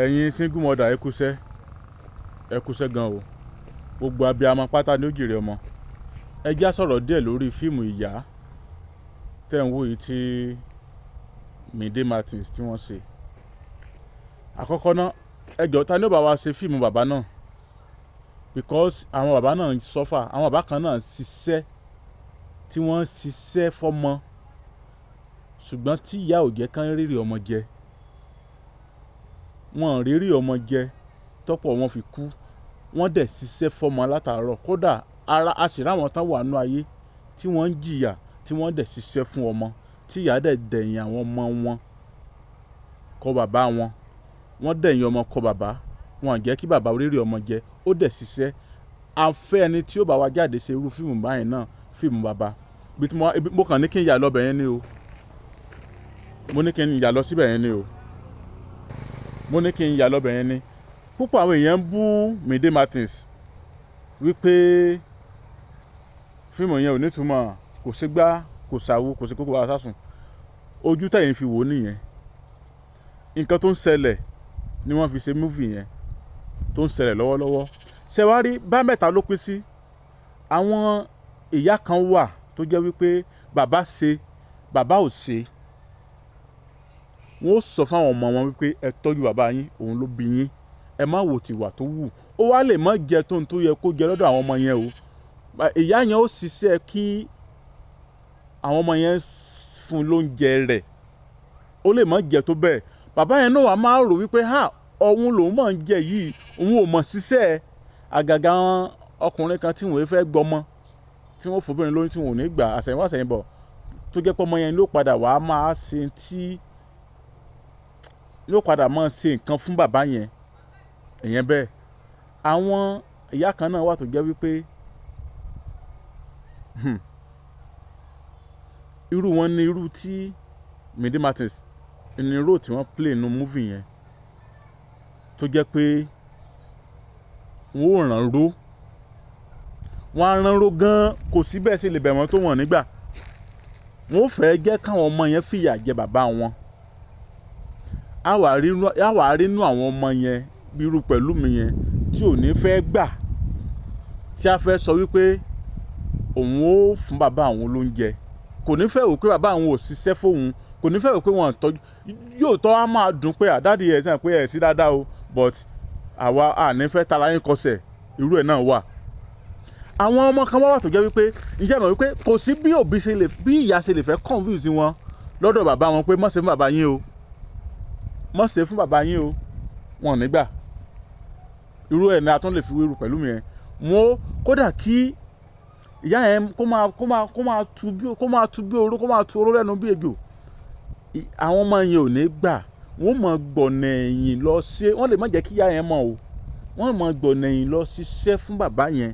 Ẹ̀yin single mother, ẹ kúṣẹ́, ẹ kúṣẹ́ gan o. Gbogbo abiyamọ pátá ni ó jèrè ọmọ. Ẹ já sọ̀rọ̀ díẹ̀ lórí fíìmù Ìyá tẹ́ ń wò yìí tí Mide Martins tí wọ́n ṣe. Àkọ́kọ́ náà, ẹ jọ̀ọ́, ta ni ó bá wa ṣe fíìmù bàbá náà? Because àwọn bàbá náà ń suffer. Àwọn bàbá kan náà ṣiṣẹ́ tí wọ́n ṣiṣẹ́ fọ́mọ, ṣùgbọ́n tí ìyá ò jẹ́ kán rírì ọmọ jẹ. Wọn ò rírì ọmọ jẹ tọ́pọ̀ wọn fi kú. Wọ́n dẹ̀ ṣiṣẹ́ fọ́mọ látàárọ̀. Kódà ara a sì ráwọn tán wà nínú ayé tí wọ́n ń jìyà, tí wọ́n dẹ̀ ṣiṣẹ́ fún ọmọ, tí ìyá dẹ̀ dẹ̀yìn àwọn ọmọ wọn kọ bàbá wọn. Wọ́n dẹ̀yìn ọmọ kọ bàbá. Wọn ò jẹ́ kí bàbá rírì ọmọ jẹ. Ó dẹ̀ ṣiṣẹ́. A fẹ́ ẹni tí ó bá wa jáde ṣe irú fíìmù báyìí náà, fíìmù bàbá. Bí tí mo kàn ní kí n yà lọ bẹ̀ yẹn ni o. Mo ní kí n yà lọ síbẹ̀ yẹn ni o. Mo ní kí n yà lọ bẹ̀ yẹn ni. Púpọ̀ àwọn èèyàn ń bú Mide Martins wípé fíìmù yẹn ò ní ìtumọ̀, kò ṣe gbá, kò ṣàwo, kò ṣe kókó baba sásùn. Ojú tẹ̀yin fi wò ó nìyẹn. Nǹkan tó ń ṣẹlẹ̀ ni wọ́n fi ṣe movie yẹn tó ń ṣẹlẹ̀ lọ́wọ́lọ́wọ́. Ṣé wàá rí bá mẹ́ta ló pín sí? Àwọn ìyá kan wà tó jẹ́ wípé bàbá ṣe, bàbá ò ṣe. Wọ́n ó sọ fún àwọn ọmọ wọn wípé ẹ tọ́jú bàbá yín, òun ló bí yín. Ẹ má wò tìwà tó wù. Ó wá lè má jẹ tó ń tó yẹ kó jẹ lọ́dọ̀ àwọn ọmọ yẹn o. Ìyá yẹn ó ṣiṣẹ́ kí àwọn ọmọ yẹn fún lóúnjẹ rẹ̀. Ó lè má jẹ tó bẹ́ẹ̀. Bàbá yẹn náà wà máa rò wípé ha, òun lòun máa ń jẹ yìí, òun ò mọ̀ ṣiṣẹ́. Àgàgà ọkùnrin kan tí wọ́n fẹ́ gbọ́mọ, tí wọ́n fún obìnrin lóyún tí wọ́n ò ní gbà, àsẹ̀yìnwá àsẹ̀yìnbọ̀, tó jẹ́ pé ọmọ yẹn ló padà wá máa ṣe tí ló padà máa ṣe nǹkan fún bàbá yẹn. Ìyẹn bẹ́ẹ̀. Àwọn ìyá kan náà wà tó jẹ́ wípé irú wọn ni irú tí Mide Martins ní role tí wọ́n play nínú movie yẹn, tó jẹ́ pé wọ́n ó ràn ró, wọ́n á rán ró gan, kò sí bẹ́ẹ̀ sì lè bẹ̀ wọ́n tó wọ̀n nígbà. Wọ́n ó fẹ́ jẹ́ káwọn ọmọ yẹn fìyà jẹ bàbá wọn. Á wà rí inú àwọn ọmọ yẹn bí irú Pẹ̀lúmi yẹn tí ò ní fẹ́ gbà, tí a fẹ́ sọ wípé òun ó fún bàbá àwọn lóúnjẹ. Kò ní fẹ́ wò pé bàbá àwọn ò ṣiṣẹ́ fóun. Kò ní fẹ́ wò pé wọ́n tọ́jú. Yóò tọ́ á máa dùn pé à daddy ẹ̀ sàn pé ẹ̀ sí dáadáa o, but àwa à ní fẹ́ tara yín kọsẹ̀. Irú ẹ̀ náà wà. Àwọn ọmọ kan wá wà tó jẹ́ wípé, ǹjẹ́ ẹ mọ̀ wípé kò sí bí òbí ṣe lè, bí ìyá ṣe lè fẹ́ convince wọn lọ́dọ̀ bàbá wọn pé má ṣe fún bàbá yín o, má ṣe fún bàbá yín o, wọn ò ní gbà. Irú ẹ̀ ni a tún lè fi wéru Pẹ̀lúmi yẹn. Wọ́n kódà kí ìyá yẹn kó máa tu bí oró, kó máa tu oró lẹ́nu bí ejò. Àwọn ọmọ yẹn ò ní gbà. Wọ́n mọ̀ gbọ̀nà ẹ̀yìn lọ ṣe. Wọ́n lè má jẹ́ kí ìyá yẹn mọ̀ o. Wọ́n mọ̀ gbọ̀nà ẹ̀yìn lọ ṣiṣẹ́ fún bàbá yẹn.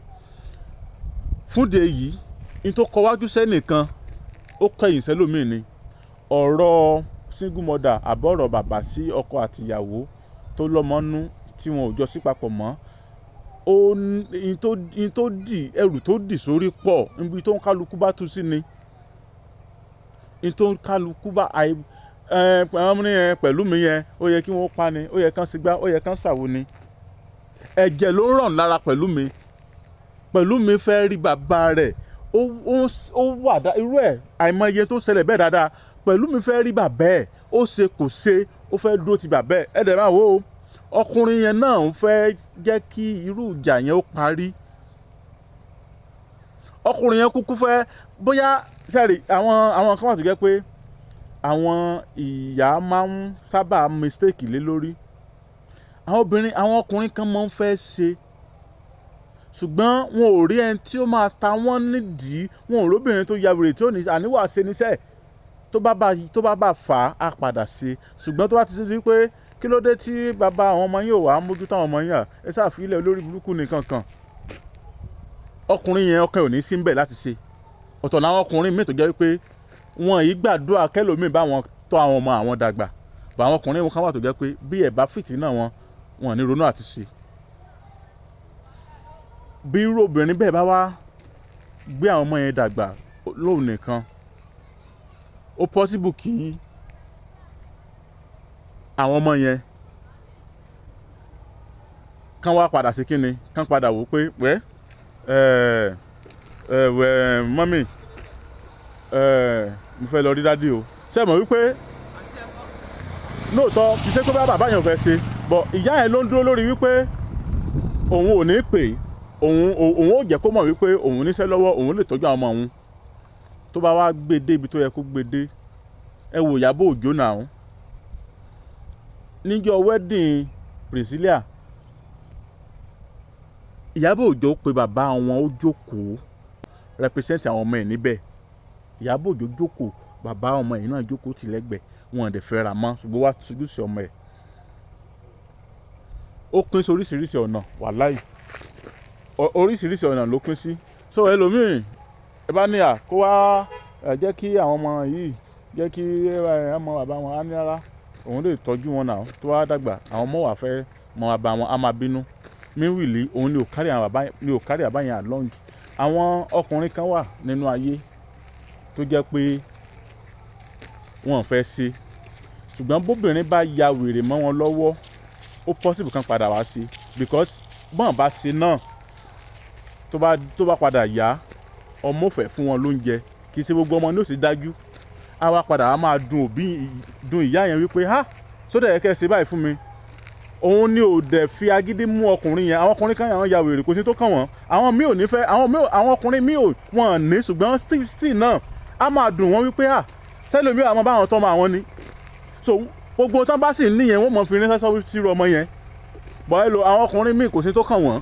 Fún ìdí èyí, n tó kọ wájú sẹ́nìkan, ó kẹ̀yìn sẹ́lòmíì ni. Ọ̀rọ̀ single mother àbí ọ̀rọ̀ bàbá sí ọkọ àti ìyàwó tó lọ́mọ nú tí wọn ò jọ sí papọ̀ mọ́. Ó ní n tó dì, ẹrù tó dì sórí pọ̀ níbi tó ń kálukú bá tú sí ni. N tó ń kálukú bá àì, ẹ́, wọ́n ní ẹ Pẹ̀lúmi yẹn, ó yẹ kí wọ́n pa ni, ó yẹ kán sígbá, ó yẹ kán ṣàwo ni. Ẹ̀jẹ̀ ló ń ràn lára Pẹ̀lúmi. Pẹ̀lúmi fẹ́ rí bàbá rẹ̀. Ó wà dá, irú ẹ̀ àìmọye tó ṣẹlẹ̀ bẹ́ẹ̀ dáadáa. Pẹ̀lúmi fẹ́ rí bàbá ẹ̀, ó ṣe kò ṣe, ó fẹ́ dúró ti bàbá ẹ̀. Ẹ dẹ̀ máa wò ó. Ọkùnrin yẹn náà ń fẹ́ jẹ́ kí irú ìjà yẹn ó parí. Ọkùnrin yẹn kúkú fẹ́ bóyá sẹ́ẹ̀rì àwọn kan wà tó jẹ́ pé àwọn ìyá máa ń sábà mistake lé lórí. Àwọn obìnrin, àwọn ọkùnrin kan máa ń fẹ́ ṣe, ṣùgbọ́n wọn ò rí ẹni tí ó máa ta wọ́n nídìí. Wọn ò rí obìnrin tó ya wèrè tí ó ní àníwá ṣe níṣẹ́ tó bá fà á, á padà ṣe. Ṣùgbọ́n tó bá ti di pé kí ló dé tí bàbá àwọn ọmọ yín ò wá mójútó àwọn ọmọ yín à, ẹ sá fi ilẹ̀ olórí burúkú nìkan kan. Ọkùnrin yẹn, ọkàn ò ní sí níbẹ̀ láti ṣe. Ọ̀tọ̀ làwọn ọkùnrin mìíràn tó jẹ́ wípé wọn yìí gbàdúrà kẹ́lòmíì bá wọn tọ́ àwọn ọmọ àwọn dàgbà. But àwọn ọkùnrin kan wà tó jẹ́ pé bí ẹ bá fìtínà wọn, wọn ò ní ronú àti ṣe. Bí irú obìnrin bẹ́ẹ̀ bá wá gbé àwọn ọmọ yẹn dàgbà lóun nìkan, ó possible kí àwọn ọmọ yẹn Kán wá padà sí kínni, kán padà wò pé wẹ́ ẹ ẹ wẹ́, mummy ẹ, mo fẹ́ lọ rí daddy o. Ṣé ẹ mọ̀ wípé lóòótọ́, kì í ṣe pé bá bàbá yẹn ò fẹ́ ṣe bọ̀, ìyá yẹn ló ń dúró lórí wípé òun ò ní pè, òun ò jẹ́ kó mọ̀ wípé òun níṣẹ́ lọ́wọ́, òun lè tọ́jú àwọn ọmọ òun. Tó bá wá gbé dé ibi tó yẹ kó gbé dé, ẹ wò Ìyábọ̀ Òjó náà. Níjọ́ wedding Priscilla, Ìyábọ̀ Òjó pe bàbá wọn, ó jókòó represent àwọn ọmọ ẹ̀ níbẹ̀. Ìyábọ̀ Òjó jókòó, bàbá ọmọ ẹ̀ náà jókòó tì lẹ́gbẹ̀ẹ́. Wọn ò dẹ̀ fẹ́ra mọ́, ṣùgbọ́n wá sojú sí ọmọ ẹ̀. Ó pín sí oríṣiríṣi ọ̀nà, wàláì, oríṣiríṣi ọ̀nà ló pín sí. So ẹlòmíì, ẹ bá ní à kó wá ẹ jẹ́ kí àwọn ọmọ yìí, jẹ́ kí ẹ mọ bàbá wọn, á ní rárá, òun lè tọ́jú wọn náà. Tó wá dàgbà, àwọn ọmọ wà fẹ́ mọ bàbá wọn, á máa bínú. Meanwhile, òun ni ò carry àwọn bàbá, ni ò carry bàbá yẹn along. Àwọn ọkùnrin kan wà nínú ayé tó jẹ́ pé wọn ò fẹ́ ṣe, ṣùgbọ́n bóbìnrin bá ya wèrè mọ́ wọn lọ́wọ́, ó possible kan padà wá sí, because bọ́n bá ṣe náà, tó bá padà yá, ọmọ ò fẹ́ fún wọn lóúnjẹ. Kì í ṣe gbogbo ọmọ ní ó sì dájú. Á wá padà wá máa dùn òbí, dùn ìyá yẹn wípé ha, sódà yẹ kẹ́ ẹ ṣe báyìí fún mi. Òun ni ò dẹ̀ fi agídí mú ọkùnrin yẹn. Àwọn ọkùnrin kan yàn ya wèrè, kò sí tó kàn wọ́n. Àwọn míì ò ní fẹ́, àwọn míì, àwọn ọkùnrin míì ò wọ́n ní, ṣùgbọ́n still náà, á máa dùn wọ́n wípé à sẹ́lómi àwọn báwọn tọ́ mọ àwọn ni. So gbogbo tán bá sì níyẹn, wọ́n mọ̀ fi ránṣẹ́ sọ́wọ́ sí ọmọ yẹn bọ́ ẹ lo. Àwọn ọkùnrin míì, kò sí tó kàn wọ́n.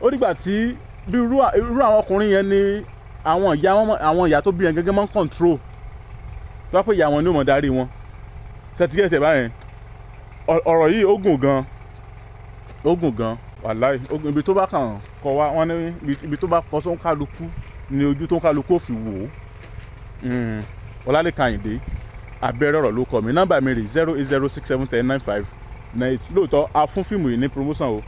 Ó dìgbà tí bí irú àwọn ọkùnrin yẹn ni àwọn ìyá wọn, àwọn ìyá tó bí yẹn gẹ́gẹ́ máa ń control, tó bá pé ìyá wọn ni ó mọ̀ darí wọn. Ṣètìgẹ́sẹ̀ báyẹn? Ọ̀rọ̀ yìí, ó gùn gan, ó gùn gan, wàláì, ó gùn. Ibi tó bá kàn kọ wá, wọ́n ní ibi tó bá kọ só ń kálukú ni ojú tó ń kálukú ò fi wò ó. Ọlálẹ́kan Àyìndé Abẹ́rẹ́ ọ̀rọ̀ ló kọ mi. Nọ́mbà mi rè 08067109598. Lóòótọ́, a fún fíìmù yìí ní promotion o.